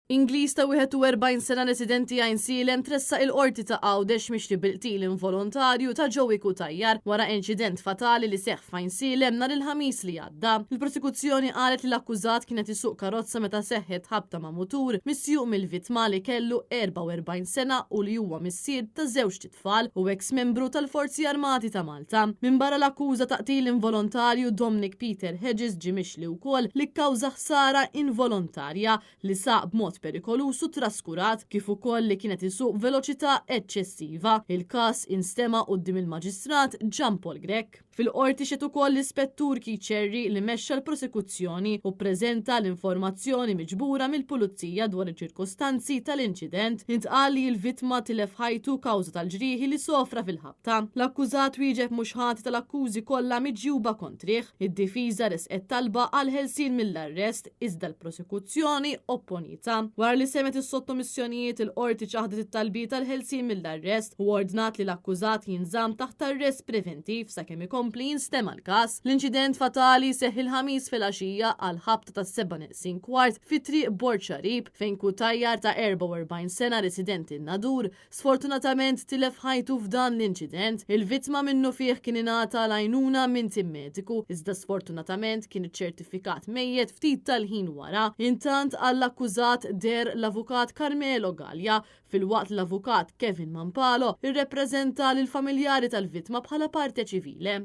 Ingliż ta' 41 sena residenti Għajnsielem tressaq il-Qorti ta' Għawdex mixli bil-qtil involontarju ta' Joey Cutajar wara inċident fatali li seħħ f'Għajnsielem nhar il-Ħamis li għadda. Il-prosekuzzjoni qalet li l-akkużat kien qed isuq karozza meta seħħet ħabta ma' mutur misjuq mill-vittma li kellu 44 sena u li huwa missier ta' żewġt itfal u eks membru tal-Forzi Armati ta' Malta. Minbarra l-akkuża ta' qtil involontarju, Dominic Peter Hedges ġie mixli wkoll li kkawża ħsara involontarja li saq b'mod perikoluż u traskurat, kif ukoll li kien qed isuq b'veloċità eċċessiva. Il-każ instema' quddiem il-Maġistrat Jean Paul Grech. Fil-Qorti xehed ukoll l-Ispettur Keith Scerri li mexxa l-prosekuzzjoni u ppreżenta l-informazzjoni miġbura mill-Pulizija dwar iċ-ċirkostanzi tal-inċident. Intqal li l-vittma tilef ħajtu kawża tal-ġrieħi li sofra fil-ħabta. L-akkużat wieġeb mhux ħati tal-akkużi kollha miġjuba kontrih. Id-difiża ressqet talba għall-ħelsien mill-arrest iżda l-prosekuzzjoni opponietha. Wara li semgħet is-sottomissjonijiet, il-Qorti ċaħdet it-talbiet għall-ħelsien mill-arrest u ordnat li l-akkużat jinżamm taħt arrest preventiv sakemm ikompli jinstema' l-każ. L-inċident fatali seħħ il-Ħamis filgħaxija għall-ħabta tas-sebgħa neqsin kwart fi Triq Borg Xarib fejn Cutajar ta' 44 sena residenti n-Nadur Sfortunatament tilef ħajtu f'dan l-inċident. Il-vittma minnufih kien ingħata l-għajnuna minn tim mediku, iżda sfortunatament kien iċċertifikat mejjet ftit tal-ħin wara. Intant għall-akkużat deher l-Avukat Carmelo Galea, filwaqt li l-Avukat Kevin Mampalo rrepreżenta lill-familjari tal-vittma bħala parte civile.